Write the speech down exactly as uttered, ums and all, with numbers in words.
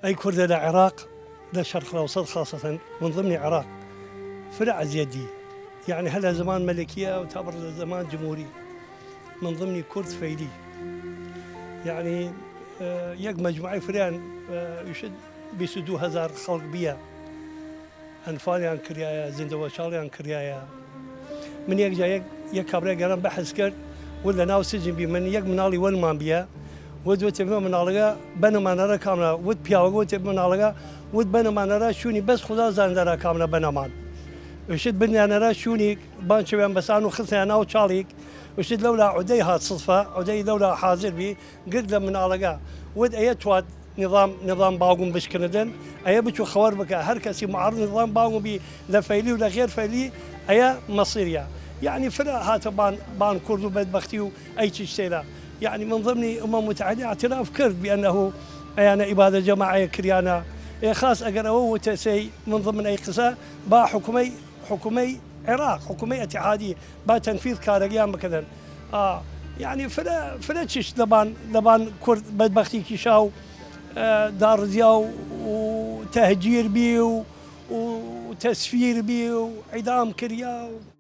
ئەی کوردە لە عراق، لە شەرق لەوسەت خاسەتەن، من ضمنی عراق، فرە عەزیەت دی. یەعنی هەر لە زەمان مەلەکیە و تا بڕ لە زەمان جمهوری، من ضمنی کورد فەیلی. یەعنی، ئە، یەک مەجموعەی فرەیان، ئە، ئیشت بیست و دو هەزار خەڵک بیە. ئەنفالیان کریایە، زیندەوەچاڵیان کریایە. من یەک جا یەک، یەک کابرای گەران بەحس کرد، وت لە ناو سجن بی، من یەک مناڵی وەلمان بیە، وت وتێ بمە مناڵەگە بەنەمانەرە کامرا، وت پیاوەگە وتێ مناڵەگە، وت بەنەمانەرە چوونی بەس خودا زاندەرە کامرا بەنەمان. وشت بنیانەرە چوونی بان چەویان بەسان و خستیان ناو چاڵیک، وشت لەولا عودەی هات سڵفە، عودەی لەولا حاضر بی، گرد لە مناڵەگە، وت ئەیە توات نظام، نظام باوگم بشکنەدن، ئەیە بچو خەوەر بکە، هەر کەسی معارض نظام باوگم بی لە فەیلی و لە غێر فەیلی، ئەیە مەسیریە. یەعنی فرە هاتە بان، بان کورد و بەدبەختی و ئەی چشتێرە. یەعنی من ضمنی ئومەم متحدە اعتراف کرد بأنه ئەیانە ئیبادە جەماعیە کریانە. ئێ خاس ئەگەر ئەوە وتەسەی من ضمن ئەی قسە با حکومەی، حکومەی عراق، حکومەی اتحادی با تنفیذ کارەگیان بکەدن. ئا، یەعنی فرە، فرە چشت لەبان، لەبان کورد بەدبەختی کیشا و، ئە، داڕزیا و، و تەهجیر بی و، و تەسفیر بی و عیدام کریا و